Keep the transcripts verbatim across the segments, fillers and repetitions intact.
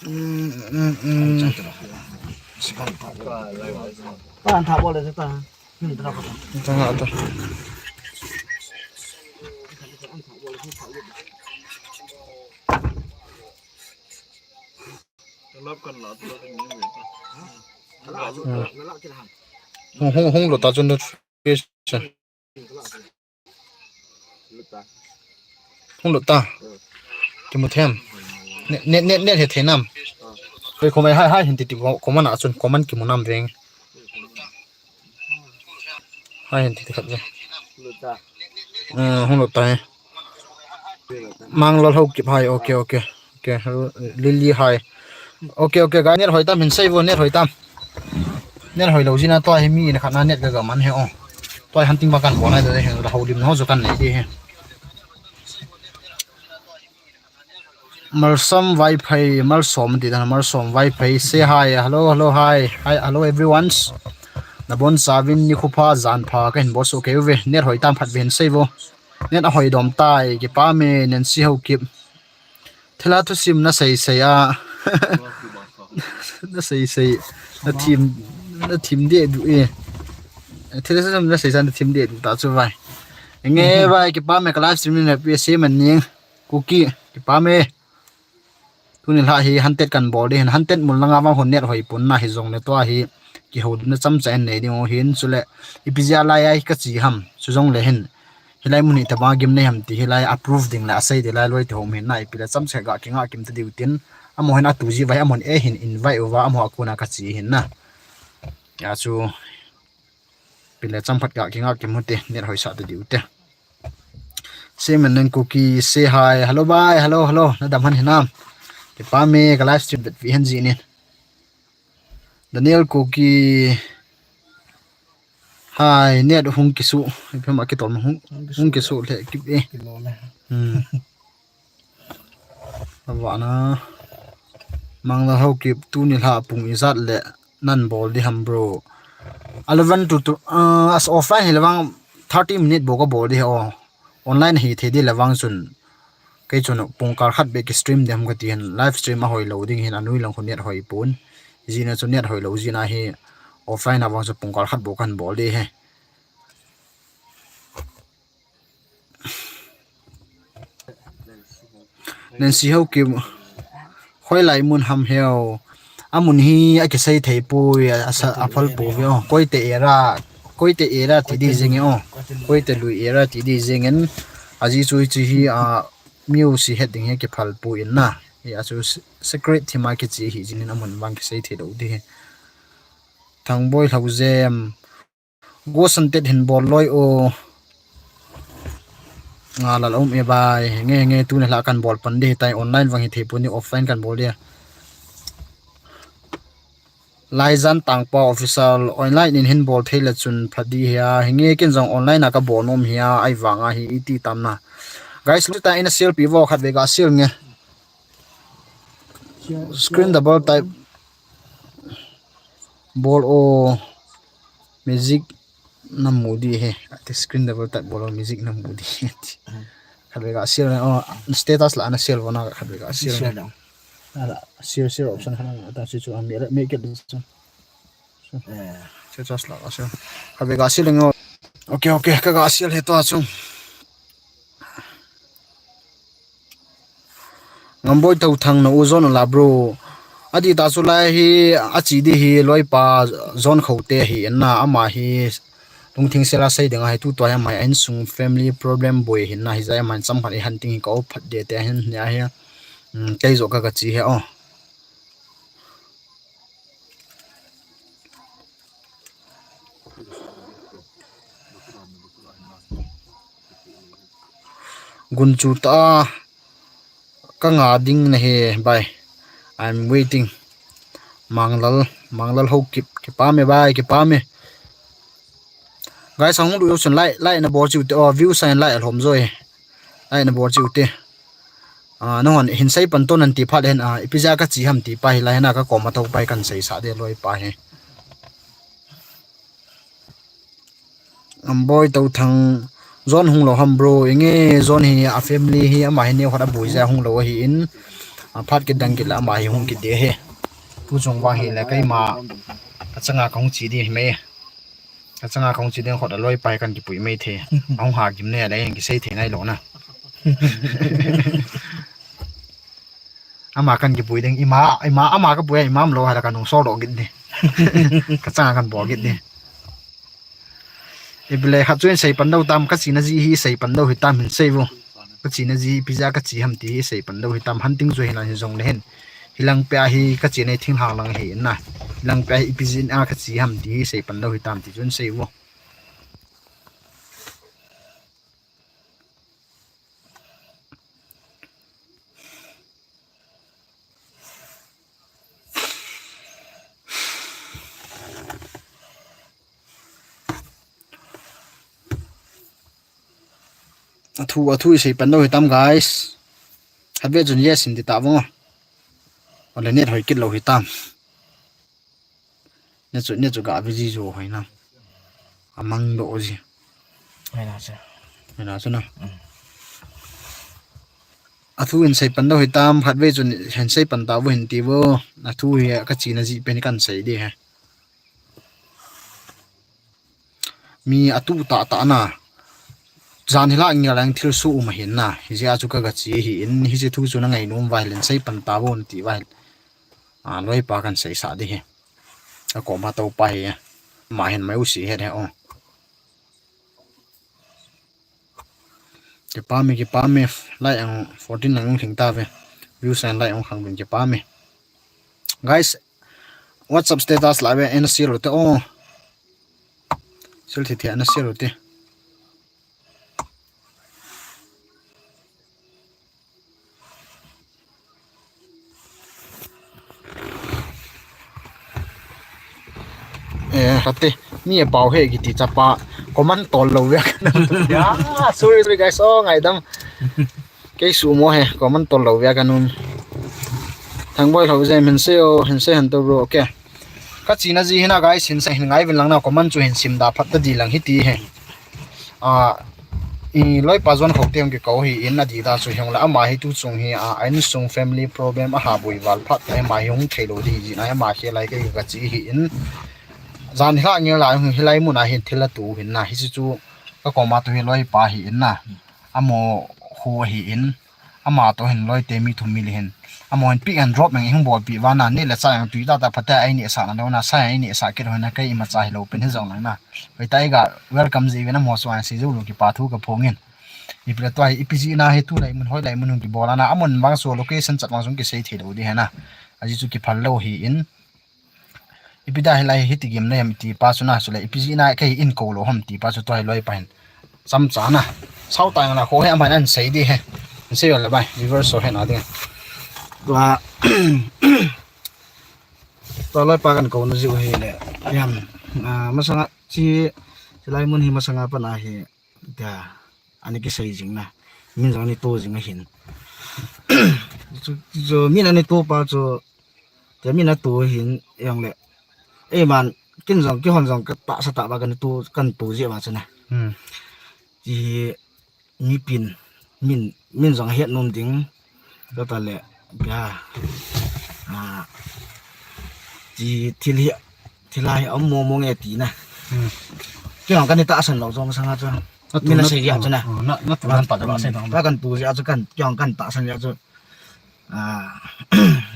Umm, umm, umm. Pan tha bol le ta. Hin ta ko. Tanga ta. Hung, hung, hung lut ta chun notification. Hung lut ta. Kimu them. Net, net, net, net he the nam. Koi comment hai, hai hin ti ti comment a chun comment kimu nam veng. Hai hin ti ti khat veng. Lut ta. Eh, hung lut ta he. Manglal Haokip hai, okay, okay. Okay, Lily hai. Okay, okay, guys, net hoi tam hin sei vo, net hoi tam. Net hoi lou jeh in a tua hi mi in khat na net ga ga man he o. Tua hi hunting ba kan ko na de he, la houlim na ho jo kan nei de he. Malsom Vaiphei, Malsom ti dan, Malsom Vaiphei, say hi, hello, hello, hi, hi, hello everyone. Na bon chavin ni khu pha jan pha ka hin bol soh kei uve, net hoi tam khat vei hin sei vo. Net a hoi dom tai, kipa me, Nancy Haokip. Thilha thusim na sei sei a. Na sei sei. Na thim, na thim deh duh e. Thilha thusim na sei sa na thim deh duh ta chu vai. Nge vai, kipa me, ka live stream ni na pi se man ning. Kuki, kipa me. Tuni lha hi hunted kan bol ding hin, hunted mun langa vang hon net hoi pon na hi jong le tua hi kihou na chomcha in nei ding u hin, chule ipi jeh a lai a ka che ham, chu jong le hin hilai mun hi tabang a gim nei ham ti hilai a proof ding le a sei ding lai loi te hom hin na, ipi le chomcha ga kinga kim ta diu tin, amaho hin a tu ji vai, amaho hin e hin invite uva, amaho a kona ka che hin na. Ya chu Pile cham khat ga kinga kimu te, net hoi sa te diu te. Semen Neng Kuki, say hi. Hello, bye. Hello, hello. Na dam han hinam? Kipa me, ka live stream vet vi hen ji nin. Daniel Kuki, hi, net hung kisu. Ipi ma kitol hung, hung kisu le kip e. Hmm. Avana. Manglal Haokip, tuni lha pung ijat le nan bol di ham, bro? Eleven to two, uh, as offline hi le vang thirty minute bou ka bol di he o. Online hi thei di le vang chun. Kei chun pung kal khat beh ki stream di ham ka ti hin, live stream a hoi lou ding hin, anoi lang khu net hoi pon. Jina chu net hoi lou jina hi offline a vang chu pung kal khat bou kan bol di he. Nancy Haokip, hoilai mun ham heo. Amun hi akisei thei poi, a, asa, aphal poi ve o. Koite area, Koite area ti di jing e o. Koite lui area ti di jing in. Aji chu hiche hi, a, music het ding hi kiphal poi in na. Hi a chu se-, secret thim a kiche hi jing in amun vang kisei thei lou di hi. Thangboi Lhojem. Go Santet hin bol loi o. Nga lal um e bai. Nge, nge, tuni lha kan bol pan di tai, online vang hi thei pon di, offline kan bol di. Laijan Tangpa Official, online in hin bol thei le chun pha di hia. Hinge ken jong online a ka bol nom hia, ahivang a hi iti tam na. Guys, lu ta in a share pi vo, khat ve ga share nge. Screen double tap bol o, music na mu di he. Ati screen double tap bol o, music na mu di he. Khat ve ga share o, status la na share vo na, khat ve ga share. Share dong. Ala, share, share option khat na ta chu chu, a mi, mi ke du chu. Eh. Share just la share. Khat ve ga share leng o. Okay, okay, ka ga share he to chu. Ngamboi Touthang, na u jon la, bro. Ati ta chu lai hi, achi di hi, loipa jon khote hi, en na ama hi, lungthim sela sei ding a hi, tu tua hi ama hi, a insung family problem boi hi na hi, jai ama hin cham khat i han ting hi ka o phat de te hin nia hi, um, kei jo ka ka chi he o. Gunchu ta ka nga ding na he bai. I'm waiting. Manglal, Manglal Haokip, kipa me bai, kipa me. Guys, hung lu sun like, like na bol chiu te, oh, view sign like alhom joi. Like na bol chiu te. Ah, nahon hin sei pan to nan ti phat hen, ah, ipi ja ka chi ham ti pa hi lai na ka kom a to pai kan sei sa de loi pa hi. Ngamboi Touthang, jon hung lou ham bro, inge jon hi a family hi ama hi neo khat a bui ja hung lou ahi in. Aphat kit dang kit le ama hi hung kit ding ahi. Tu chung vang hi le keima achanga kahung che ding hi mai. Achanga kahung che ding khot a loipa hi kan kipui mai thei. Ahung ha gim ne le hin kisei thei nai lou na. Ama kan kipui ding, ima, ima, ama kapui a ima umlou hela kanung sol doh kit ding. Kachanga kan bol kit ding. Ipi le khat chu hin sei pan lou tam, kachena jeh hi sei pan lou hitam hin sei vo. Kachena jeh hi ipi jeh a kache ham ti hi sei pan lou hitam, hunting chu hin lang hijongle hin. Hilang pia hi kachena hi thinglhang lang hi in na. Hilang pia hi ipi jeh a kache ham ti hi sei pan lou hitam ti chu hin sei vo. Athu, athu isei pan lou hitam, guys. Khatvei chun yes hin ti ta vo. Ole net hoi kit lou hitam. Net chu, net chu ga busy jo hoi na. Amang doh ji. Hoi na chu. Hoi na chu na. Mm. Athu hin sei pan lou hitam, khatvei chun hin sei pan ta vo hin ti vo. Athu hi kachena jeh pen kan sei ding ahi. Mi atuh tah tah na. Jan hilai ngei lang thilsoh um ahin na. Hijeh a chu ka, kache ahin, hiche thu chu na ngainom uva ahile hin sei pan ta vo nati uva ahile. A, loipa kan seisah ding ahi. Ka koma toupa hi. Ama hin mai u si het he o. Kipa me, kipa me, like ang fourteen lang hung lhing ta ve. Views and like ang khang vin kipa me. Guys, WhatsApp status la ve, ana share u te o. Sil thi thi ana share u te. Eh, kati, mi apao he kiti chapa, comment tol lou ve. Ya, sorry, sorry guys, o ngaidam. Kei sumo he, comment tol lou ve ka num. Thangboi lou ve, min se o, hin se han to bro, okay. Kachena ji hi na guys, hin se hin ngai vin lang na, comment chu hin sim da phat ta di lang hi ti he. A, i loipa John Khoute hung kikou hi in, adih dan chu hi hung le ama hi tu chung hi, a, a insung family problem a ha boi val phat, ama hi hung thei lou ding hi jeh a, ama hi lai kei kache hi in. Jan hilai ngei lai hung hilai mun a hin thil atu hin na, hiche chu ka koma tu hi loipa hi in na. Amo khu hi in. Ama to hin loi te mi thum mi le hin. Amo hin pick and drop meng hung bol pi vana, ni le cha yang tui ta ta phat a, ai ni sa na lou na, sa ai ni sa kit hoi na, kei ima cha hi lou pen hi jong lang na. Hoi ta i ga welcome ji ve na mo so an si ju lu kipa thu ka phong in. Ipi le tua hi, ipi jeh a hi tulai mun hoilai mun hung kibol ana, amun vang so location chat vang jong kisei thei lou ding hi na. Ajeh chu kiphal lou hi in. Ipi da hilai hi ti gim na ham ti pa chu na, chule ipi jeh a kei in kou lou ham ti pa chu tua hi loipa hin. Chomcha na. Sao ta na kho he ama nan sei ding he. Sei le bai, viewers ho he na ding. Tua, tua loipa kan kou na jiu hi le. Yam, a, masanga chi, chi lai mun hi masanga pa na hi. Tia, ani kisei jing na. Min jong ani to jing ahin. Chu, chu min ani to pa chu, tia min ato ahin, jong le. Ei man, kin jong, kihon jong, ka tahsa tah ba kan to, kan to jeh ba chu na. Hmm. Ti hi, mi pin, min, min jong het nom ding. Ka ta le, ya. A, ti thil hi, thil hi, a mo mo nge ti na. Hmm. Kei jong kan tahsan lou jong sanga chu. Na tu, min na, asei jeh chu na. Oh, na, na tu nan pa da ba sei dong. Ka kan tu jeh chu kan, kei jong kan tahsan jeh chu. A,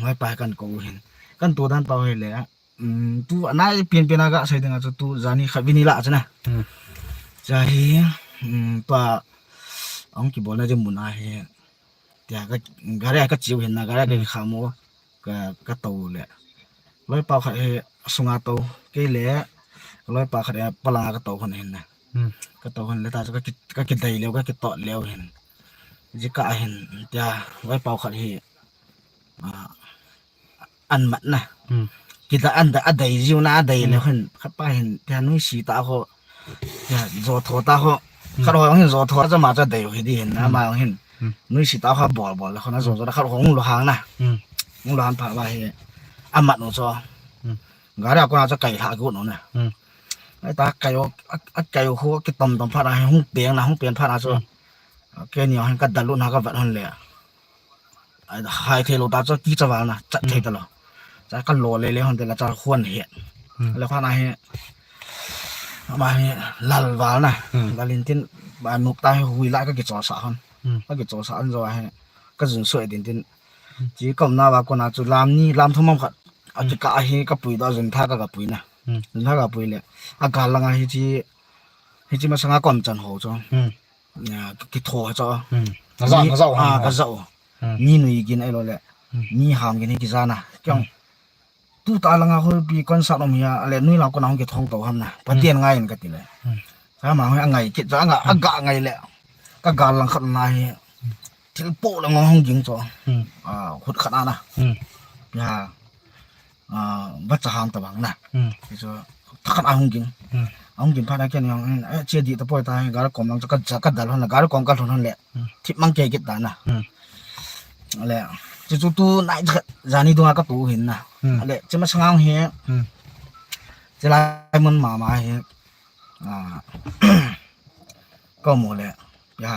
ngai pa kan kou hin. Kan tu dan pa hi le. Um, tu anai pian pian a ka sei ding a chu tu jani kha vini la chu na. Hmm. Cha hi, um, pa, ong kibol na ding mun a hi. Tia ka, gari a ka chiu hin na, gari a ka, hmm, kha mo. Ka, ka to le. Loipa khat hi sunga to, kei le, loipa khat hi palanga ka to hon hin na. Hmm. Ka to hon le ta chu ka ki, ka kidei leu, ka kitot leu hin. Ji ka hin, tia, loipa khat hi, a, an mat na. Hmm. Kita an da, adei jiu na, adei le, hmm, hin, khat pa hin, tia nuisi ta ho, tia, jo tho ta ho. Hmm. Khat ho hin jo tho, cha ma cha dei hi di hin na, hmm, ma hin. Hmm. Nuisi ta ho bol bol, khat na jo jo, khat ho hung lo hang na. Hmm. Hung lo hang pha ba hi, amat no cho. Hmm. Gari a ko na cha kai ha ko no na. Hmm. Ai ta kai o, a, a kai o ho, kitom tom pha na, hung peng na, hung peng pha na cho. Hmm. Kei ni hin ka dalu na ka vat hon le. hai thei lou ta chu ti cha val na, chat thei ta lou. Cha ka lo le le hon te la cha huan he. Le kha na he. Ama he lal val na. Lal in tin ba nuk ta he hui la ka ki cho sa hon. Ka ki cho sa an zo he. Ka jun so e din tin. Chi kom na ba ko na chu lam ni, lam thum am khat. A chi ka he ka pui do jun tha ka ka pui na. Jun tha ka pui le. A gal langa hi chi, hi chi masanga kom chan ho chu. Nya, ki, ki tho cho. Hmm. Na za, na za, ah, ha, ka za. Hmm. Mi nui gin ai lo le. Hmm. Mi ham gin hi ki za na. Kyong. Hmm. Tu ta langa hol pi kon sa nom ya, ale nui la kon hong ki thong to ham na. Patien ngai in ka ti le. Hmm. Sa ma hoi angai kit cho anga, hmm, aga ngai le. Ka gal lang khat na hi. Thil po la ngong hong ging cho. Hmm. Ah, hut khat na na. Hmm. Ya. Ah, va cha ham ta bang na. Hmm. Ti chu, tha khat a hung ging. Hmm. A hung ging phat na ken jong, eh, che di ta poi ta, gar kom lang chu ka ja ka dal hon le, gar kom ka lhun hon le. Hmm. Thip mang ke kit ta na. Hmm. Le, chu chu tu nai khat, jani dunga ka tu hin na. Hmm. Le, che masanga hi. Hmm. Che lai mun mama hi. Ah, ka mu le. Ya.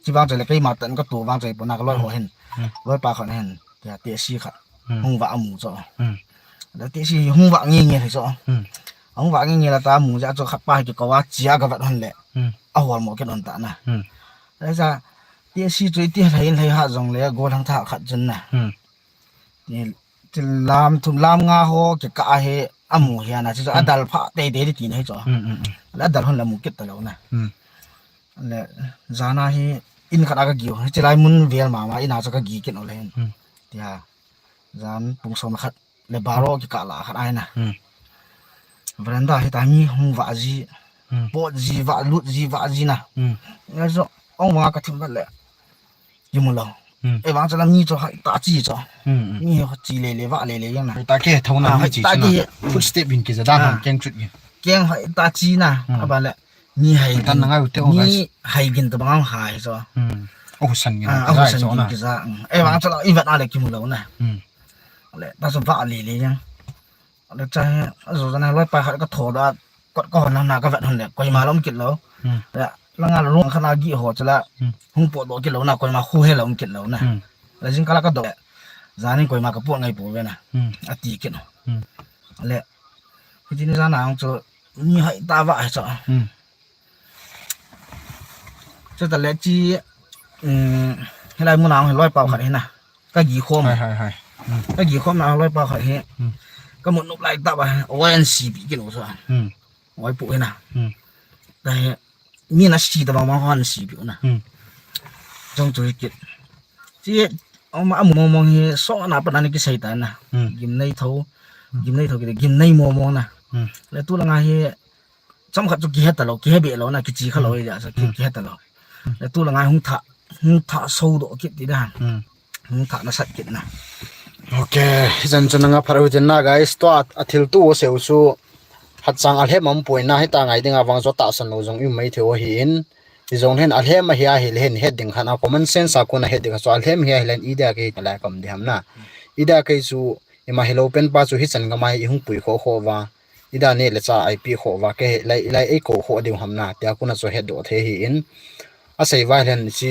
Chi vang chule keima tan ka tu vang chule pona ka loi ho hin. Hmm. Loi pa khat hin. Tia te si khat. Hmm. Hung va amu cho. Hmm. La te si hung va ngi ngi cho. Hmm. Hung va ngi ngi la ta mu ja cho khat pa ki ko wa chia ka vat hon le. Hmm. A hol mo ke non ta na. Hmm. La sa te si chu ti lai lai ha jong le go lang tha khat chun na. Hmm. Ni, ti lam thum lam nga ho ki ka he amu hi ana chu, hmm, adal pha te te ti na hi cho. Hmm, hmm, hmm. La dal hon la mu kit ta lo na. Hmm. Le, jana hi in khat a ka gi u. Hi chi lai mun vel mama in a chu ka gi kit u le hin. Hmm. Tia, jan pung som khat le baro ki ka la khat ai na. Hmm. Veranda hi ta mi hung va ji. Hmm. Pot ji va, lut ji va ji na. Hmm. Nga jo, ong wa ka thim va le. Ki mu lo. Hmm. E vang chu la mi chu hai ta chi cho. Hmm, hmm. Mi ho chi le le va le le yang na. Hai ta ke thau na, ah, mi hai chi ta chi na. Ke. Footstep in ki ja dan, ah, ham keng chut in. Keng hai ta chi na. Hmm. A ba le. Mi hai tan na ngai u te o, guys. Mi hai gin ta bang hai cho. Hmm. O san gin, ah, ta o hai san cho gin na. Ki ja. Hmm. E vang chu la i vat a le ki mu lo na. Hmm. Le ta chu va le le yang. Le cha he, a zo jana loi pa khat ka tho da, kot ka hon na ka vat hon le, koima lom kit lo. Hmm. Le, langa lung khat na gi ho chu la, hmm, hung po do kit lo na, koima khu he lom kit lo na. Hmm. Le jing kala ka do. Janin koima ka po ngai po ve na. Hmm. A ti kit no. Hmm. Le, hi ti ni jana ang chu, ni hai ta va hai cho. Hmm. Chu ta le chi, um, hi lai mun a hung loi pa khat hi na. Ka gi khom. Hai, hai, hai. Hmm. Ka gi khom na loi pa khat hi. Hmm. Ka mun nup lai ta ba. Oi an si pi kit u so. Hmm. Oi pu hi na. Hmm. Ta hi. Mi na si ta ba ma han si pi u na. Hmm. Jong chu hi kit. Chi, o ma amu mong mong hi so na pa na ni ki sai ta na. Hmm. Gim nei tho. Hmm. Gim nei tho ki gim nei mong mong na. Hmm. Le tu la nga hi Chomkhat chu kihe talou, kihe be lou na, kichi kha lou, hmm, ila sa ki, hmm, kihe talou. Hmm. Le tu la ngai hung tha, hung tha so do kit ti da. Hmm. Hung tha na sat kit na. Ok, hichan chu nanga phat u tin na, guys, to a, a thil tu u seu chu hat chang a lhem am poi na, hita ngai ding a vang chu tahsan lou jong i um mai thei u ahi in. I jong hen a lhem ahi a hi le hen het ding khan a common sense a kon a het ding kha chu a lhem hi a hi len i dia kei lai kam di ham na. I dia kei chu ima hi lou pen pa chu hichan gam a hi i hung pui kho kho va. I dan e le cha ai pi kho va ke he, lai, lai ei ko kho diu ham na, tia kon a chu het do thei hi in. A sei va hlen chi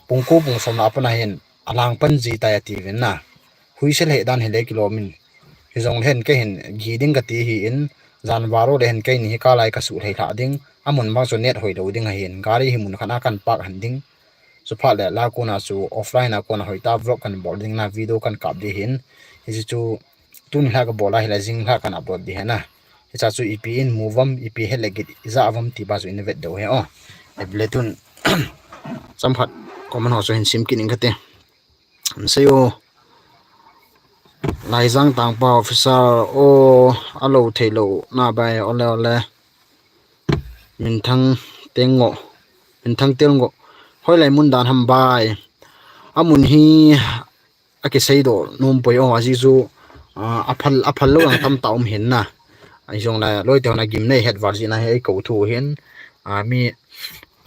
pung ko pung som na a pan a hin a lang pan ji tai a ti vin na. Hui se le dan hi le kilom in. Hi jong le hen ke hin gi ding ka ti hi in. Jan varo le hen ke ni hi ka lai ka su thei thla ding. A mun bang chu net hoi lo ding a hin. Gari hi mun khan a kan park han ding. Chu phat le la kon a chu offline a kon a hoi ta vlog kan bol ding na, video kan kap di hin. Hi chu chu Tuni lha ka bol a hi la jing lha kan upload di hi na. Hicha chu ipi in mu vam, ipi het le git i ja vam ti pa chu in vet do hi o. E ble tun chomkhat comment ho chu hin sim kit ning ka ti. An sei o. Laijang Tangpa officer o, a lo thei lo na bai, ole ole. Minthang Tengo, Minthang Tengo. Hoilai mun dan ham bai. A mun hi a kisei do nom poi o, a ji chu, a, a phal, a phal lo ang tam ta um hin na. A jong la loi te hon a gimnei het val ji na he ko thu hin. A mi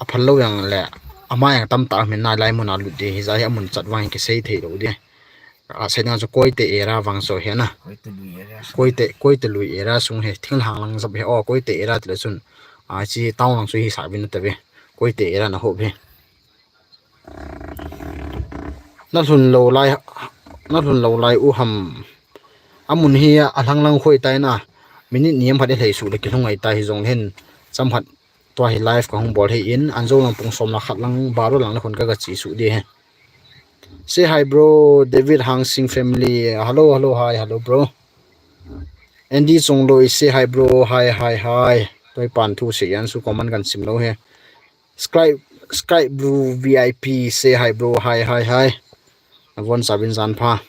a phal lo ang le ama ang tam ta um hin na, lai mun a lut di hi ja hi a mun chat vang kisei thei lo di. A sei na chu Koite area vang so hi na. Koite lui area. Koite, Koite lui area sung he, thinglhang lang jap he o, Koite area ti le chun. A chi town lang chu hi sa vin ta ve. Koite area na ho ve. Na lhun lo lai, na lhun lo lai u ham. Amun hi a lhang lang khoi tai na. Minute ni am khat i lhei su le kilhung ai tai hi jong hin. Cham khat tua hi live ka hung bol hi in, an jo lang pung som la khat lang baro lang na khun ka ga chi su di he. Say hi bro, David Hangsing family. Hello, hello, hi, hello bro. Andy Chongloi, say hi bro, hi, hi, hi. Toi pan thu se yan su comment kan sim lo he. Skype, Skype Blue V I P, say hi bro, hi, hi, hi. Avon sabin jan pha.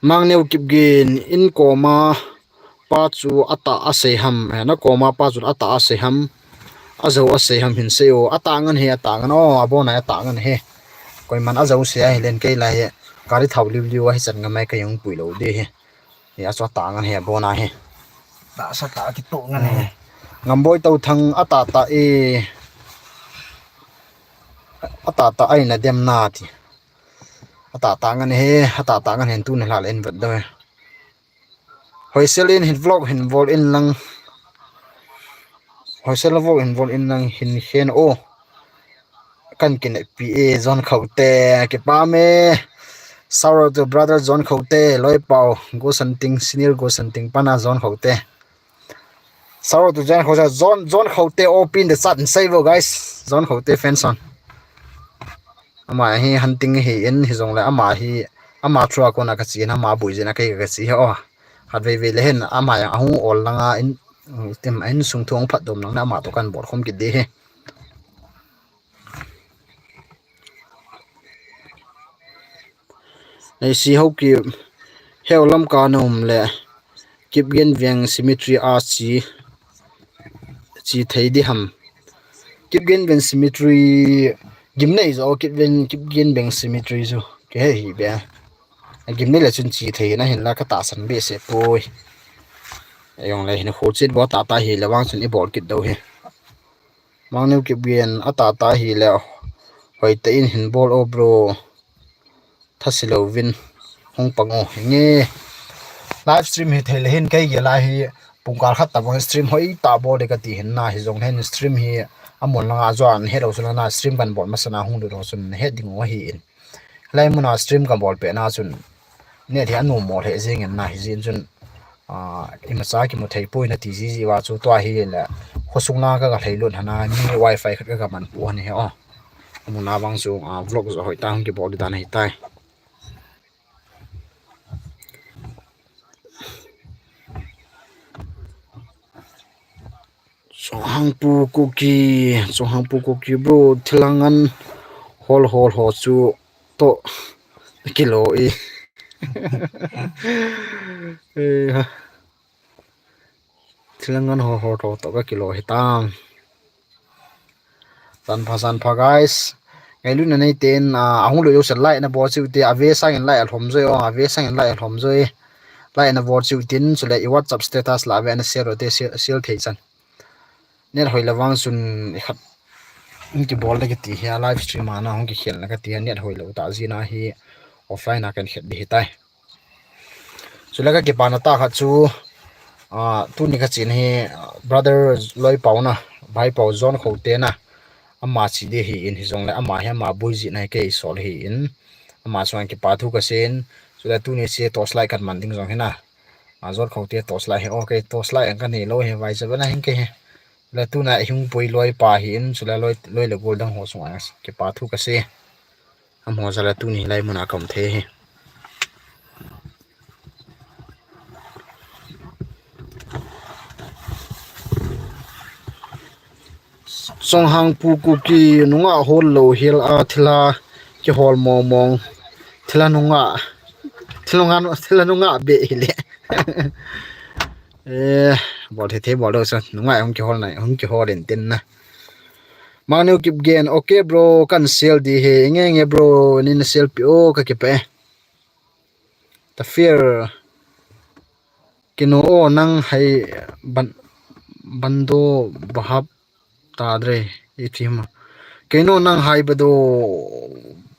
Mangneo Kipgen, in koma pa chu ata a sei ham, eh, na koma pa chu ata a sei ham, a jo a sei ham hin sei o, ata ngan he, ata ngan o, abona ata ngan he. Koiman a jo sei a hi len kei la he, kari thau liu liu a hi chan ngamai ka yung pui lo de he. He a chu ata ngan he, abona he. Ta sa ta ki to ngan he. Ngamboi Tau Thang ata ta e. Ata ta ai na dem na ti. Ata ta ngan he, ata ta ngan he tu na la len vet do he. Hoisel in hin vlog hin vol in lang. Hoisel vlog hin vol in lang hin khen o. Kan kin pi e John Khote, kipa me. Shout out to brother John Khote, loi pau, go santing, senior go santing, pana John Khote. Shout out to John Khote, John, John Khote, open the chat and say, guys. John Khote fans on. Ama hi hunting hi in hi jong le ama hi, ama thua kona ka chi in ama bui jin a kei ka chi he o. Khat vei vei le hin ama yang ahung ol langa in, tim a in sung thu hung phat dom lang na ama to kan bol khom kit di he. Nei si ho ki heu lam ka nom le Kipgen Veng cemetery a chi, chi thei di ham. Kipgen Veng cemetery gim nei jo Kipgen, Kipgen Veng cemetery jo. Ke he hi be. Gim nei le chun chi thei na hin la ka ta san be se poi. Ayong le hin khu chit bo ta ta hi le wang chun i bol kit do he. Mangneo Kipgen ata ta hi le hoi te in hin bol o bro. Thasi lo vin hung pang o nge. Live stream hi thei le hin kei ge la hi pungkal khat ta bang stream hoi ta bol de ka ti hin na hi jong hin stream hi amun langa jo an he lo chun na stream kan bol masa na hung lut ho chun he ding o hi in. Lai muna stream kan bol pe na chun net hi anu mo he jing in na hi jin chun ah, imacha kimu thei poi na ti ji ji wa chu tua hi le khosung la ka ga thei lun hana mi wifi khat ka ga man pu han he o. Muna bang chu ah, vlog jo hoi ta hung ki bol dan hi tai. Chonghangpu Kuki, Chonghangpu Kuki bro, thilangan hol hol ho chu to kilo i. Eh, ha. Thilangan hol hol to to ka kilo hi tam. San pha, san pha, guys. Ngai lu na nei ten, ah, ahung lo yo se like na bol chiu te, ave sang in like a lhom joi o, ave sang in like a lhom joi. Like na bol chiu tin, chule i WhatsApp status la ave na share te, share, share thei chan. Net hoi la vang chun i khat. Hung ki bol le ki ti hi a live stream a na hung ki khel na ka ti hi a net hoi lo ta ji na hi offline a kan khel di hi tai. Chule ka kipana ta khat chu, ah, tuni ka chin hi, ah, brother loi pau na, bai pau John Khote na, ama chi di hi in hi jong le ama hi ama bui ji na hi kei sol hi in, ama chuan kipa thu ka sin, chule tuni si torch light kan man ding jong hi na, ah, John Khote torch light hi, okay, torch light ang kan hi lo hi vai cha ba na hin kei hi. Le tuna i hung pui loi pa hi in, chule loi, loi le gol dang ho sunga kipa thu ka si. Am ho jala tuni lai muna ka um thei hi. Chonghangpu Kuki nunga hol lo hel a thila kihol mong mong. Thila nunga, thila nunga, thila nunga be hi le. Eh, bol thei thei bol lo sa, nunga hung kihol nai, hung kihol in tin na. Mangneo Kipgen, okay bro, kan sel di he, nge nge bro, nin sel pi o ka kipe. Ta fear, kino o nang hai ban, bando bahap ta dre, i ti ma. Kino nang hai bado,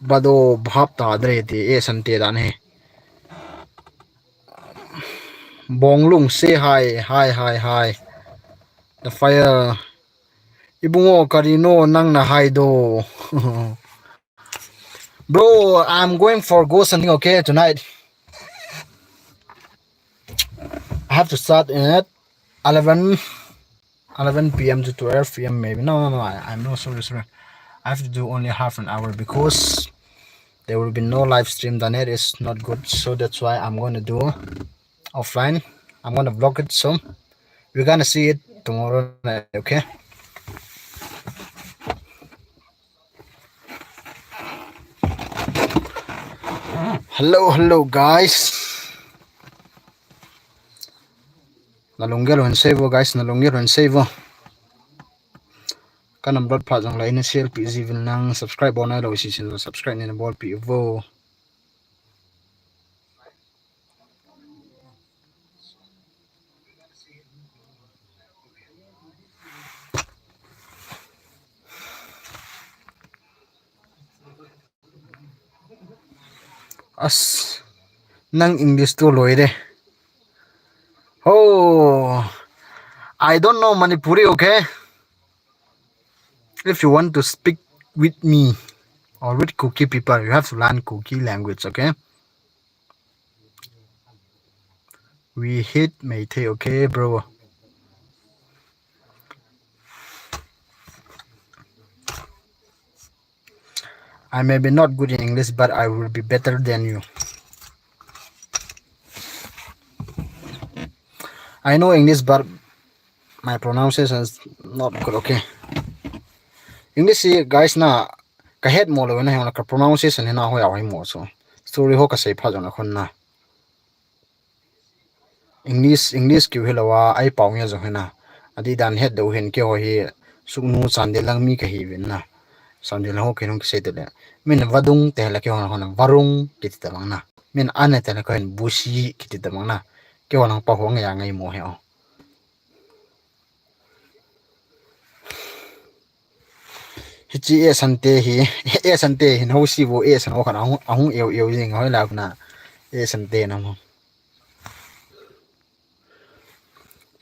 bado bahap ta dre ti, e san te dan he. Bonglung say hi, hi, hi, hi. The fire. Ibungo, karino nang nahaido? Bro, I'm going for ghost hunting, okay, tonight. I have to start at eleven, eleven p.m. to twelve p.m. maybe. No, no, no, I, I'm not, sorry, sorry. I have to do only half an hour because there will be no live stream. The net is not good, so that's why I'm gonna do offline. I'm gonna vlog it, so we're gonna see it tomorrow night, okay? Hello, hello, guys. Nalunggel hon save o, guys, nalunggel hon save o. Ka nam dot pha jong lai na share pi ji vin lang, subscribe bol nai lou si sin, subscribe nei na bol pi vo. As, nang English tu loi de. Oh, I don't know Manipuri, okay? If you want to speak with me or with Kuki people, you have to learn Kuki language, okay? We hate Meitei, okay, bro? I may be not good in English, but I will be better than you. I know English, but my pronunciation is not good, okay? English hi, guys, na, ka het mo lou na, ka pronunciation hi na ho ya ho mo so. Story ho ka sei pha jong na khon na. English, English kiu hi lou a, ai pau nge jong hi na. Adi dan het dou hin keiho hi suknu Chandel lang mi ka hi vin na. Chandel lang ho kei nung kisei te le. Min vadung te la keiho na ho na varung kiti ta mang na. Min ane te la keiho hin busi kiti ta mang na. Keiho lang pa ho nge ya ngai mo he o. Hichi e sante hi, e sante hi, nau si vo e san o khan ahung, ahung eu eu jing hoi la kuna e sante na mo.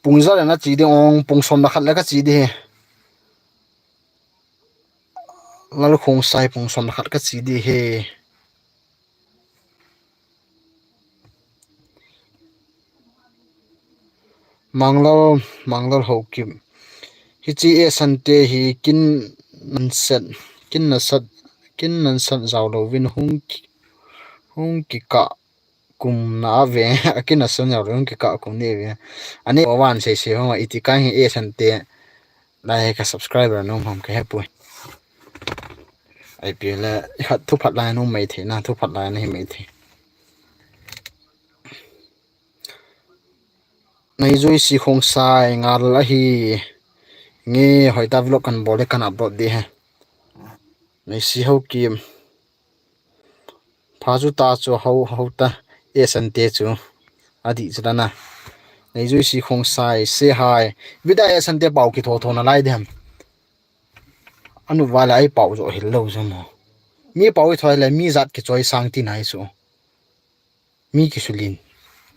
Pung ja le na chi di ong, pung som na khat le ka chi di he. Lal Khongsai pung som na khat ka chi di he. Manglal, Manglal Haokip. Hichi e sante hi kin nan set, kin na sat, kin nan sat jao lou vin hung ki, hung ki ka kum na ve, a kin na san jao lou hung ki ka kum ni ve. Ani wan sei sei hung iti kai hi e sante. Lai ka subscriber nung ham ka hepui. Ai pi le, i khat thu phat lai nung mai the na, thu phat lai na hi mai the. Nei jui si Khongsai ngal ahi. Nge hoi ta vlog kan bol le kan upload di he. Nei si Haokip. Pha chu ta chu hau, hau ta. E sante chu. Adi chu la na. Nei jui si Khongsai, say hi. Vida e sante pau ki tho tho na lai di ham. Anu va le ai pau jo hil lou jo mo. Mi pau i thoi le mi jat ki choi sang ti nai chu. Mi kisulin.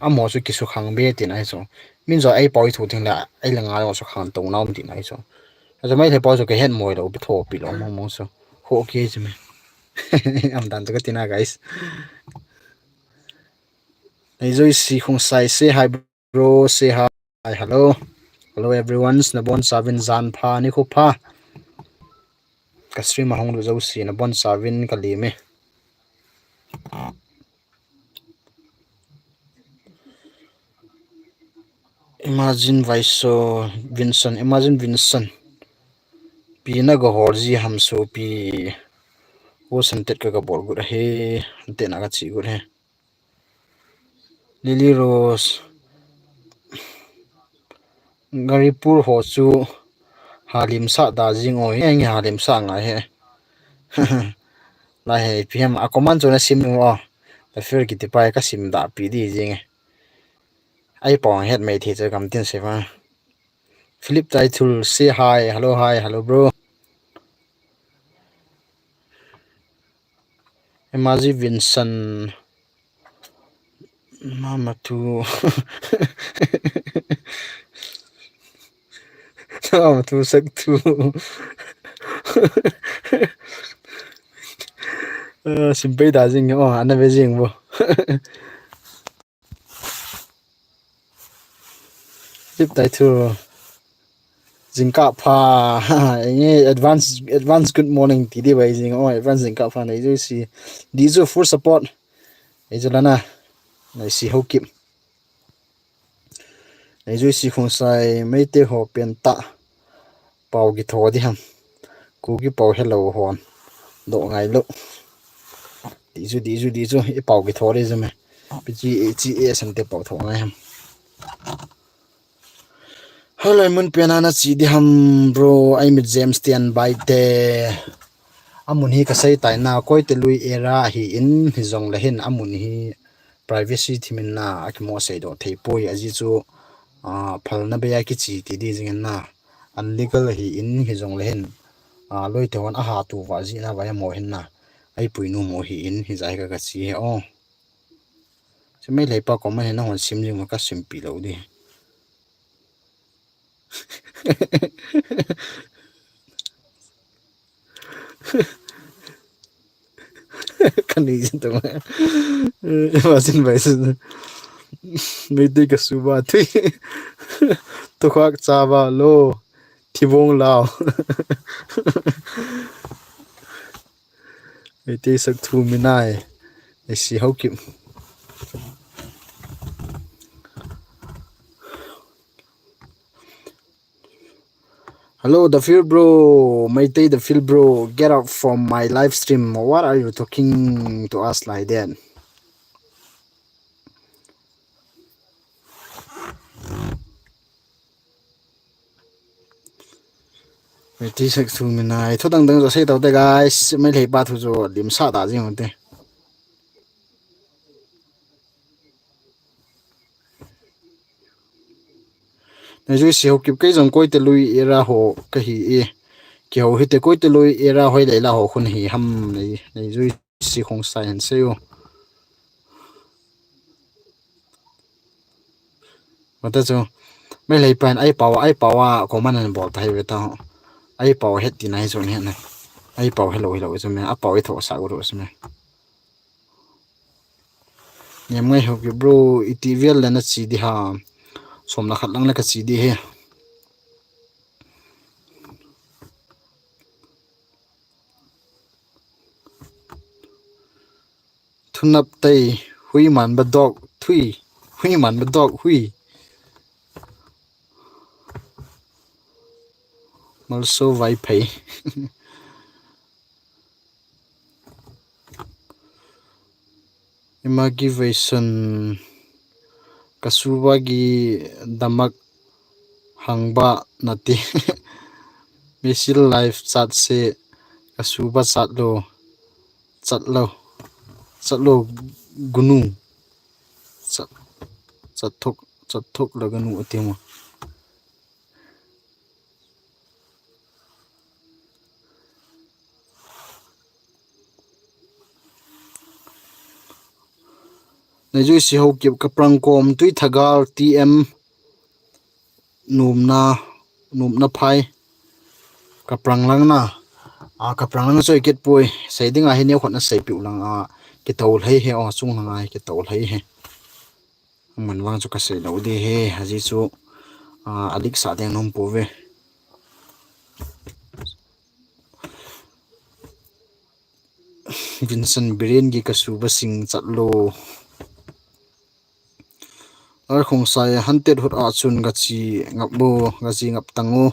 Amo chu kisukhang be ti nai chu. Min jo ai pau i thu ting le ai le nga jo sukhang to na um ti nai chu. Ajo mai le pau jo ke het moi lou bi tho pi lou mo mo chu. Ho ke chu me. Am dan chu ka ti na, guys. Nei jui si Khongsai, say hi bro, say hi. Hi, hello. Hello everyone. Na bon chavin jan pha ni khu pha. Ka stream a hung lut jo si na bon chavin ka li me. Imagine Vaiso Vincent, Imagine Vincent. Pi na go hor ji ham so pi. Wo san tet ka ka bol gut he. Tet na ka chi gut he. Lily Rose. Garipur ho chu halim sa da jing o, he nge halim sa ngai he. Lai he, pi hem a comment chu na sim nu o. Ta fir kiti pai ka sim da pi di jing e. Ai pong het mai thi chu kam tin se va. Philip Taithul, say hi, hello, hi, hello, bro. Emaji Vincent. Mama tu. Oh, thu sak thu. Ah, sim pei da jing, oh, ana ve jing bo. Tip tai thu. Jingkah pha. Enge advance, advance good morning ti di bai jing, oh, advance jingkah pha nei jui si. Di ju full support. Ei ju lana. Nei si ho kip. Nei jui si khong sai, Meitei ho pen ta. Pau ki tho di ham. Ku ki pau hello hon. Do ngai lo. Di ju, di ju, di ju. I pau ki tho di ju me. Pi chi, i chi, e san te pau tho ngai ham. Hello, mun pen ana chi di ham, bro. Ai mit James tian bai te. Amun hi ka sei tai na, Koite lui area hi in hi jong le hin amun hi privacy thimin na a kimo sei do thei poi a ji chu, ah, phalna bei a kichi ti di jing in na, unlegal hi in hi jong le hin, ah, loi te hon a ha tu va ji na va ya mo hin na, ai pui nu mo hi in hi jai ka ka chi he o. Chu mai lei pa comment hi na hon sim jing ma ka sim pi lo di. Kani jin tama. Imagine bai su. Meitei ka suba thui. Tukhak chaba lo. Thibong lao. Meitei sak thu mi nai. Ei si ho kip. Hello, the field bro. Meitei the field bro. Get out from my live stream. What are you talking to us like that? Meitei sak thu mi nai. Thu dang dang jo sei tau te guys. Meitei pa thu jo lim sa ta jing te. Nei jui si ho kip kei jong Koite lui area ho ka hi e. Ki ho hi te Koite lui area hoi lei la ho khun hi ham nei, nei jui si khong sai han sei u. Mata chu. Mai lei pan ai pau, ai pau a comment an bol ta hi ve ta ho. Ai pau het ti nai chu ne na. Ai pau hello hello chu me. A pau i tho sa u ro chu me. Niam ngai ho ki bro, i ti vial le na chi di ha. Som la khat lang le ka chi di he. Thunap tei, hui man ba dog, thui, hui man ba dog, hui. Malso vai phei. Ima ki vei sun ka suba gi damak hangba nati. Misil life chat se ka suba chat lo. Chat lo. Chat lo gunu. Chat, chat thok, chat thok la gunu ati mo. Nei jui si ho kip ka prang kom tui thagal T M numna, numna phai ka prang lang na. A ka prang lang soi kit pui. Sei ding a hi neu khot na sei piu lang a ki tau lhei he o chung lang a ki tau lhei he. Aman vang chu ka sei lo di he, aji chu, a, a lik sa ding nom pu ve. Vincent Biren gi ka suba sing chat lo. Ar khong sai hantet hut a chun ka chi ngap bo, ka chi ngap tang u.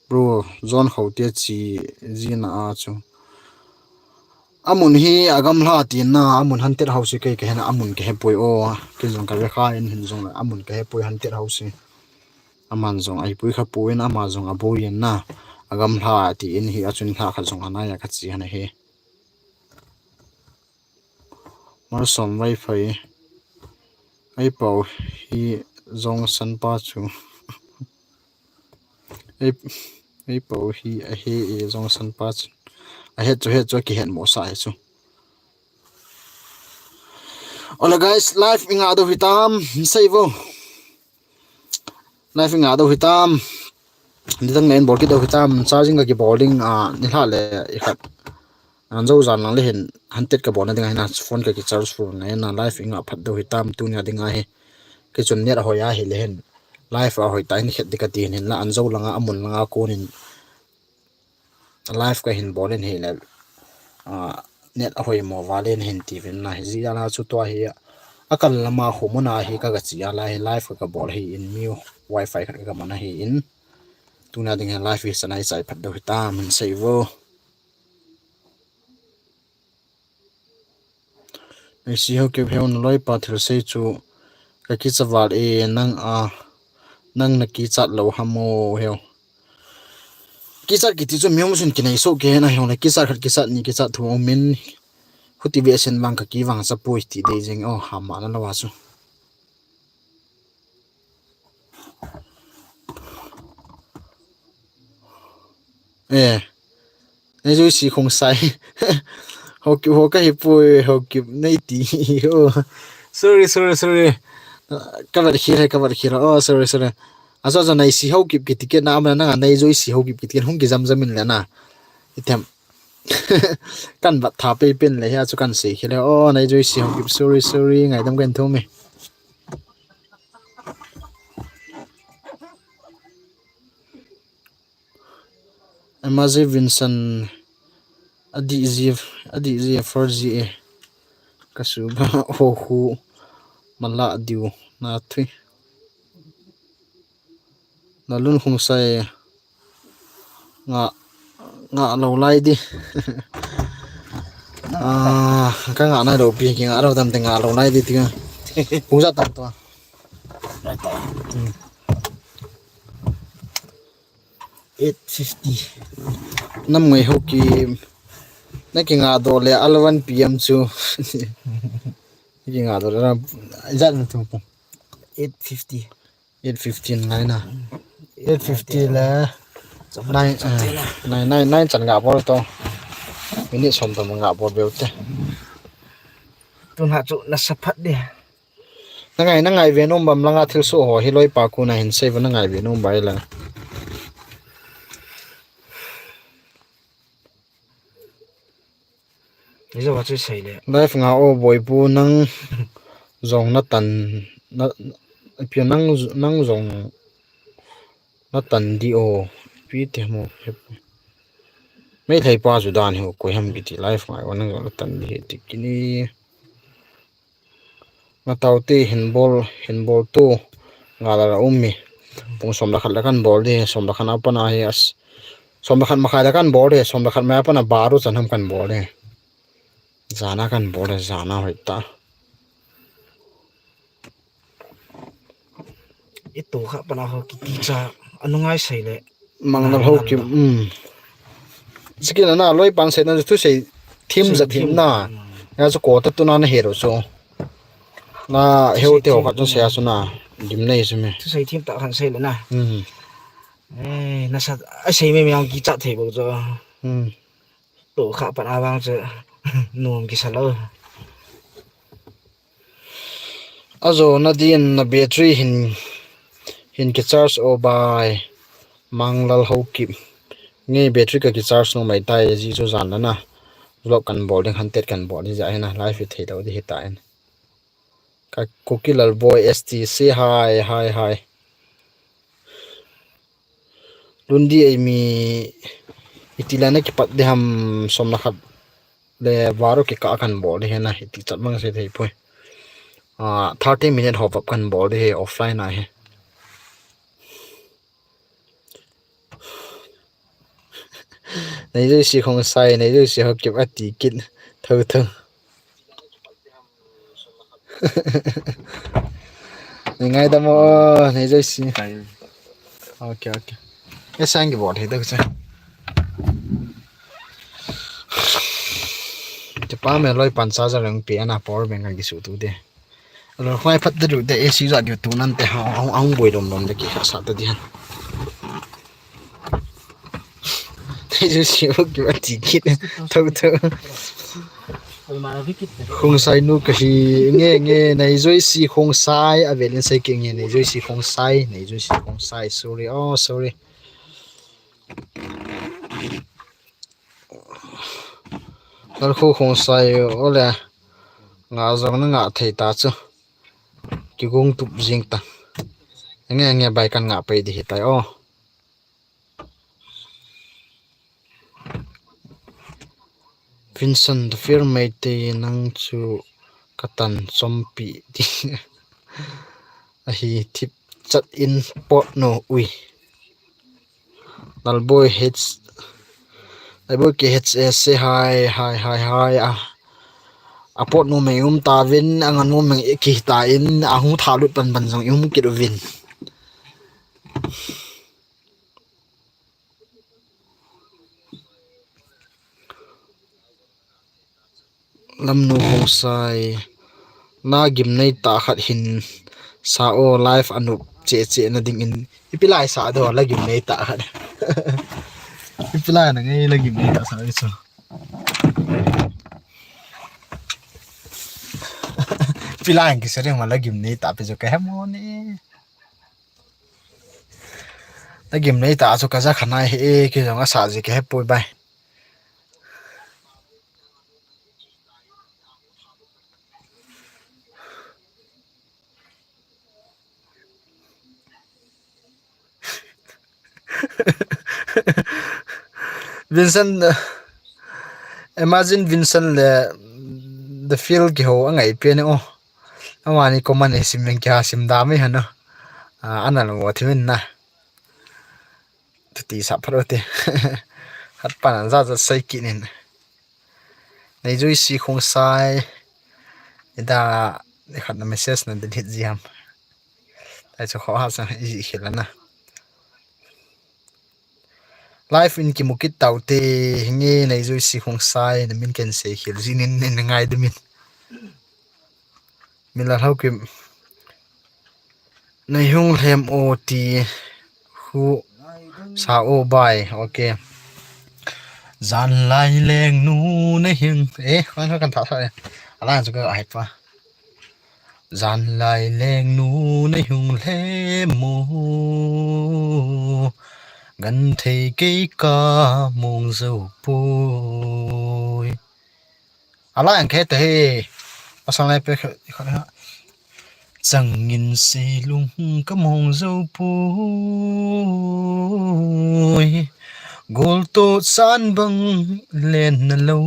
Bro, John Khote chi jina a chu. Amun hi a gamla tina, amun hantet house kei ka hena, amun ka hepui o, kin jong ka ve kha in hin jong le, amun ka hepui hantet house. Aman jong ai pui kha pui in, ama jong a bui in na, a gamla ti in hi a chun hla kha jong a nai a ka chi hana he. Mar som vai phai. Ai pau hi jong san pa chu. Ei, ei pau hi a he e jong san pa chu. A het chu het chu a ki het mo sa he chu. Hola guys, live i nga do hi tam, sei vo. Live i nga do hi tam. Nidang na in bol kit deu hitam, charging ka kibol ding, a, nilhah le ikhat. An jou jan lang le hin, hantet ka bolna ding ahi na, phone ka kicharge full na, na live inga phat deu hitam, tunia ding ahi. Kichun net ahoi ahi le hin, live ahoi ta hin khet ding kati hin, hinla an jou langa, amun langa konin, live ka hin bol in hile, a, net ahoi mo valen hin tivin na, hijeh a la chu tua hi, akal lama khu muna hi ka, ka chi a la hi live ka, ka bol hi in mi wifi khat ka, ka man ahi in. Tunia ding hi live hi sanai chai phat deu hitam, min sei vo. Neisi Haokip heo, na loipa thilsei chu ka kicha val e, nang a, nang na kichat lou ham o heo. Kichat kiti chu mi um sun kinai soh kei na heo, na kichat khat kichat ni kichat thum um in, huti ve sen vang ka kivang cha poi ti dei jeng o, ham ma na lou a chu. Eh. Neijoisi Khongsai. Haokip ho ka hi poi, Haokip nei ti. Oh. Sorry, sorry, sorry. Ka vat khel, ka vat khel. Oh, sorry, sorry. Ajo, ajo, Neisi Haokip kiti kit na, ama nanga Neijoisi Haokip kiti kit, hung kijam jam in le na. Item. Kan vat tha pei pen le hia chu kan sei khel e. Oh, Neijoisi Haokip, sorry, sorry. Ngaidam kan thum e. Emaji Vincent, adih ji, adih ji, four G e. Ka su ba, ho khu, mala diu, na thui. Lalun Khongsai, nga, nga lou lai di. Ah, ka nga nai lou pi, ki nga lou tam te nga lou lai di ti ka. Pung ja tam to. Hmm. Eight fifty. Nam ngai ho ki, na ki nga do le eleven P M chu. Ki nga do le, ijat na tum pung. Eight fifty. Eight fifteen ngai na. Eight fifty le nine, eh, nine, nine, nine chan nga bol to. Minute som to nga bol beu te. Tun ha chu na sa phat di. Na ngai, na ngai ve nom bam langa thilsoh ho hi loipa kona hin sei va, na ngai ve nom bai la. Ni jo va chu sei le. Live nga o Boipu, nang jong na tan, na, pi nang, nang jong na tan di o. Pi te mo. Meithai pa chu dan hi koi ham kiti live ngai o, nang jong na tan di hi ti kini. Nga tau te hin bol, hin bol tu. Nga la la um mi. Pung som le khat le kan bol di, som le khat a pat na hi as. Som le khat makhai le kan bol di, som le khat mai a pat na baru chan ham kan bol di. Jana kan bol di, jana hoi ta. I to kha pat na ho kiti cha, anu ngai sei le. Mang na ho ki, um. Siki na na loi pan sei na thu sei thim ja thim na. Ya chu ko ta tu na na he ro so. Na heu te ho khat chun sei a chu na. Dim nei chu me. Thu sei thim ta khan sei le na. Hmm. Eh, na sa, a sei me me ang kichat thei bo chu. Hmm. To kha pat a vang chu. Nom kisa lo. Ajo na din na battery hin, hin kicharge o bai. Manglal Haokip. Nge battery ka kicharge nom mai tai ji chu jan la na. Vlog kan bol ding, hantet kan bol ding ja hi na, live hi thei lo di hi ta in. Ka Kukilal Boy S T, say hi, hi, hi. Lundi ei mi iti la na kipat di ham, som le khat le baru kikah kan bol di hi na, iti chat mang sei thei poi. Ah, thirty minute hop up kan bol di hi offline a hi. Neijoisi Khongsai, Neijoisi Haokip ati kit. Tho, tho. Ni ngaidam o, Neijoisi. Kai. Ok, ok. E sang ki bol hi deu cha. Te pa me loi pan charger ang pi ana power bank ang ki su tu de. Alo khwai phat de du de A C ja di tu nan te ha, ang, ang boi lom lom de ki kha sa ta di han. Te ju si o ki ati kit. Tho, tho. Khongsai nu ka hi, nge, nge, Neijoisi Khongsai, a velin sei ki nge, Neijoisi Khongsai, Neijoisi Khongsai, sorry, oh, sorry. Lalkhu Khongsai, ole. Nga jong na nga thei ta chu. Kigong tup jing ta. Nge nge bai kan nga pai di hitai o. Vincent, the fear Meitei nang chu katan chompi ti. Ahi thip chat in pot no ui. Lalboi H, Lalboi K H S, say hi, hi, hi, hi. A, a pot no mei um ta vin, a ngan no mei ki ta in, a hu tha lut pan pan jong i um kit uvin. Lamnu Khongsai, na gimnei ta khat hin sa o live anup che che na ding in. Ipi lai sa do la gimnei ta khat. Ipi lai na ngai la gimnei ta sa i so. Ipi lai ki sa ring ma la gimnei ta pe jo ka he mo ni. Na gimnei ta chu ka ja khanai he e, ki jong a sa ji ka he poi bai. Vincent, uh, imagine Vincent le the field ki ho angai pe ni o. Amani comment e sim meng ki ha sim da mai hano. Ah, ana lo thimin na. Tuti sa pharo te. Hat pan an za za sai ki nin. Nei jui si khong sai. Ida, ni khat na message na delete ji ham. Tai chu kho ha sa i ji khila na. Live in ki mukit tau te hinge nei jui si khong sai na min ken sei khil ji nin nin ngai de min. Min la hlau kim. Nei hung lhem o ti hu sa o bai. Okay. Jan lai leng nu nei hing. Eh, kan kan tha tha. Ala chu ka hai pa. Jan lai leng nu nei hung lhem mo. Gan thei kei ka mong zo poi. Ala ang khe te he. Pasang lai pe khe, khe, khe. Changin seilung ka mong zo poi. Gol to san bang len na lo.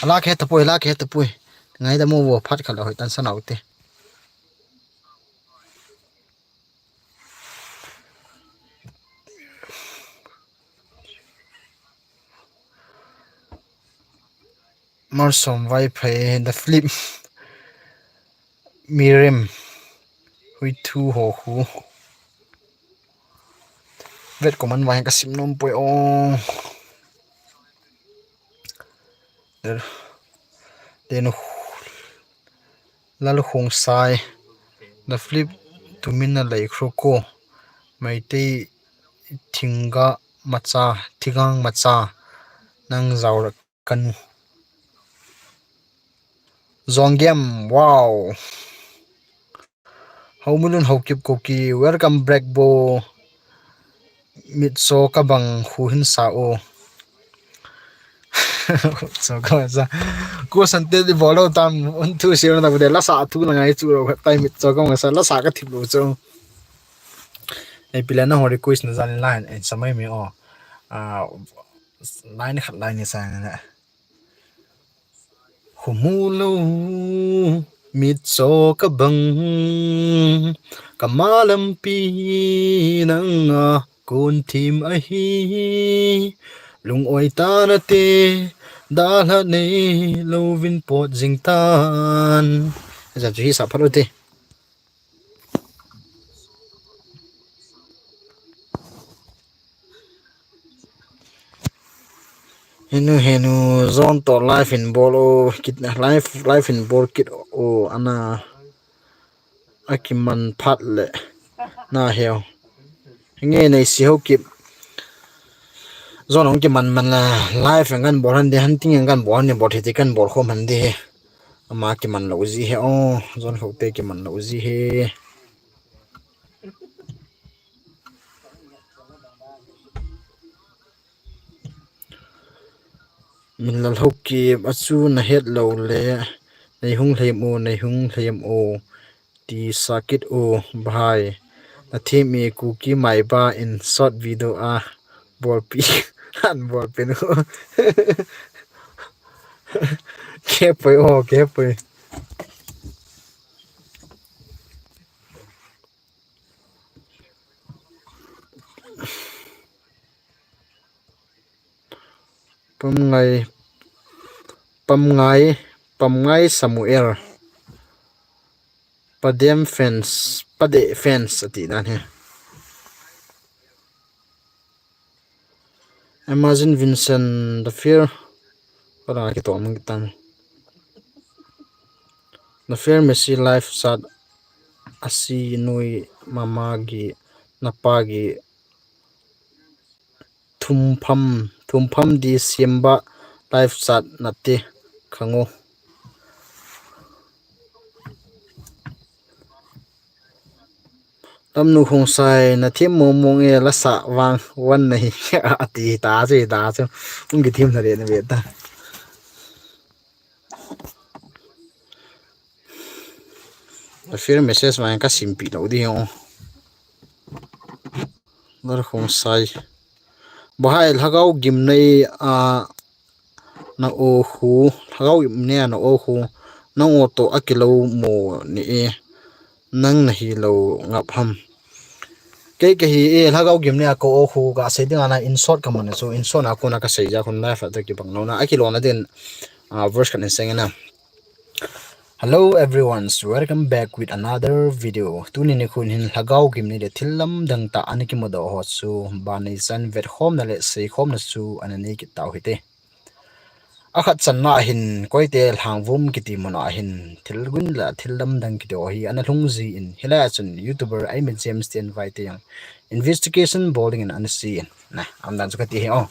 Ala khe ta poi, ala khe ta poi. Ngai da mo wo phat khala hoi tan sanau te. Marsom vai phai the flip. Mirim. Hui thu ho khu. Vet ko man vai ka sim nom poi o. Tenu Lal Khongsai, the flip tumin a lei khro ko. Meitei thinga macha, thingang macha. Nang zau kanu. Zong game, wow. Haumulun Haokip Kuki, welcome back bo. Mitcho ka bang hu hin sa o. Cho ka sa. Ko sante di bolo tam un thu sir na bude la sa thu na ngai chu ro tai mitcho ka bang sa la sa ka thip lo chu. Ei pila na ho request na jan line en samai mi o. Ah, line khat line ni sa na. Khumu lo mitcho ka bang, ka malampi nanga kon thim ahi. Lung oi ta na te, dalha nei lo vin pot jing tan. Aja chu hi sa phalo te. Henu, henu, zon to live in bol o, kit, live, live in bol kit o, ana, akiman phat le, na heo. Hinge nei si ho kip. Zon hong kiman man la, live in kan bol han de, hunting in kan bol han de, bol hiti kan bol khom han de. Ama kiman lo ji he o, zon ho te kiman lo ji he. Min la lhou ki achu na het lou le, nei hung lhem u, nei hung lhem u, ti sakit u, bhai. Na thi mi Kuki Maiba in short video a, bolpi, an bolpi nu. Ke poi o, ke poi. Pamngai, Pamngai, Pamngai Samuel. Padem fans, Pade fans ati dan hi. Imagine Vincent, the fear. Pada kita omong kita. The fear Messi life sad asi nui mamagi napagi. Thumpham, Thumpham di siemba life chat nati khangu. Lamnu Khongsai, na thim mong mong e, lasa vang wan nahi ati ta chu, ta chu. Ung ki thim na re na ve ta. A fear message mai ka simpi lo di ho. Lar Khongsai. Bahai lhagao gimnei a na o khu, lhagao gimnei a na o khu, nang o to a kilo mo ni e, nang na hi lo ngap ham. Kei ka hi e, lhagao gimnei a ko o khu ka sei ding ana in short ka man chu, in short na ko na ka sei ja khun life a ta ki bang lo na, a ki lo na din, a verse kan seng na. Hello everyone, so welcome back with another video. Tuni nikhun hin lhagao gimnei le thil lamdang ta ana kimudoh ho chu, banei chan vetkhomna le seikhomna chu ana nei kit tau hite. Akhat channa hin koite Lhangvum kiti muna hin thil gun la thil lamdang kiti ho hi ana lhung ji in, hilai a chun YouTuber Aimee James te invite te jong investigation bol ding in ana sei in. Na, aum dan chu ka ti hi o.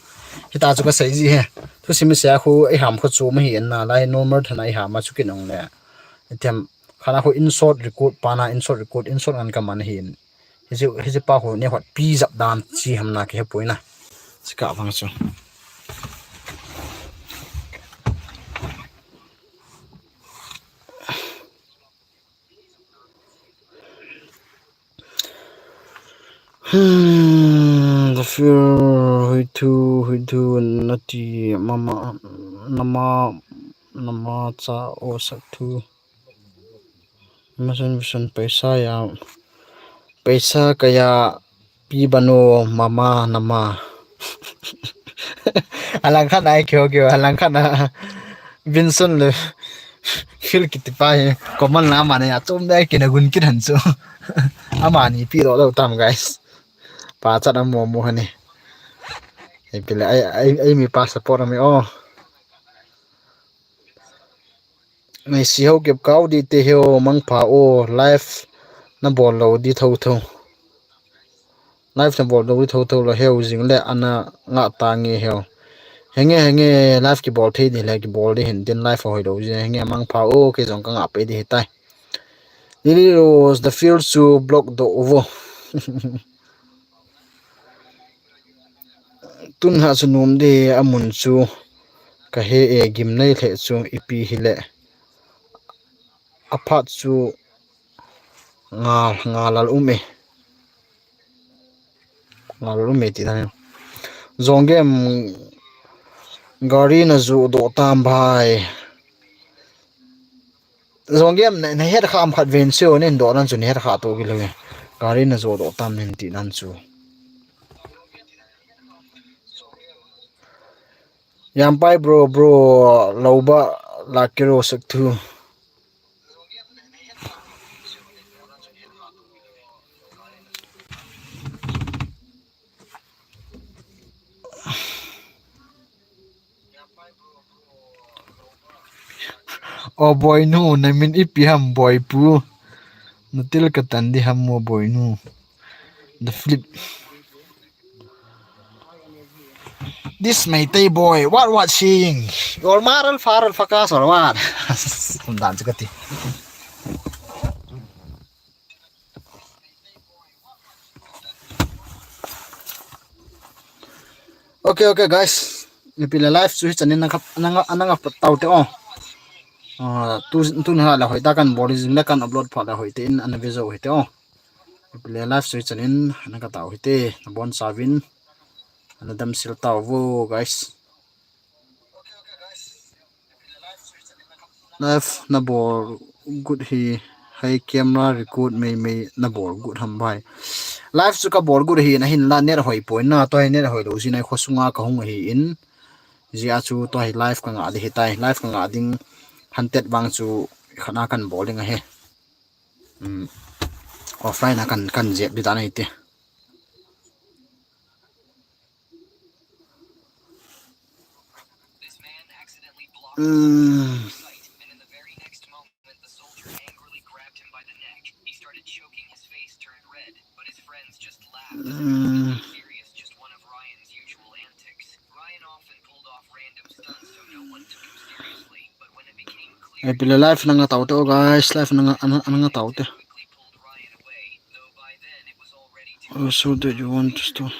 Hita chu ka sei ji hi. Thusim sei a khu ei ham kho chu ma hi en na lai normal thana ei ham a chu kin ong le. Ithem khana khu in short record pa na in short record in short ngan ka man hi in. Hiche, hiche pa khu ne hot pi jap dan chi ham na ki he poi na. Chi ka vang chu. Hmm, the fear, hui thu, hui thu, nati, mama, nama, nama cha o sak thu. Masan visan paisa ya, paisa kaya pi bano mama nama. Alang khat na ai kyo kyo, alang khat na Vincent le Phil kiti pa hi comment la ama ne achom dai kina gun kit han chu. Ama ni pi lo lo tam guys. Pa chat amo mo hani. Ei pile ai ai ai mi pa support ami o. Nei si ho kep kau di te heo mangpha o life na bol lo di tho tho. Life na bol lo di tho tho lo heo jing le ana nga ta nge heo. Henge henge life ki bol thei di le ki bol di hin tin life hoi lo jing henge mangpha o ke jong ka nga pe di hitai. Lily Rose the field chu block do uvo. Tun ha chu nom de amun chu ka he e gimnei le chu ipi hile. Aphat chu nga nga lal um e. Nga lal um e ti dan. Jong game gari na ju do tam bhai. Jong game na, na het kha am khat ven seo nen do nan chu na het kha to ki lo. Gari na ju do tam nen ti nan chu. Yampai bro bro lo ba la kiro sak thu. O boinu, na min ipi ham boipu. Na til ka tan di ham mo boinu. The flip. This Meitei boy, what what seeing? Your moral faral fakas or what? Kum dan chu ka ti. Okay, okay, guys. Ipi le live chu hichan in nanga, nanga, nanga pat tau te o. Ah, tu, tu na le hoi ta kan bol jing le kan upload pha le hoi te in ana ve jo hite o. Ipi le live chu hichan in nanga tau hite, nabon chauvin. Ana damsel tau vo, guys. Live nabol got hi, hei camera record mei mei nabol got ham bai. Live chu kabol got hi, ahinla net hoi poi na, tua hi net hoi lou jeh in khosunga kahung ahi in. Jeh a chu tua hi live kanga ding hitai, live kanga ding hantet bang chu khat na kan bol ding ahi. Um, offline a kan, kan jep ding dan ahi te. Um, um, Ipi le live nanga tau te o, guys, live nanga, nanga, nanga tau te. Also that you want to store.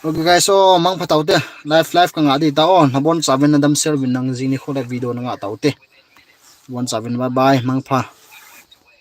Okay, guys, so mangpha tau te. Live, live kanga ding ta o. Nabon chauvin, nadamsel uvin, nang jing nikho le video nanga tau te. Bon chauvin, bye bye, mangpha.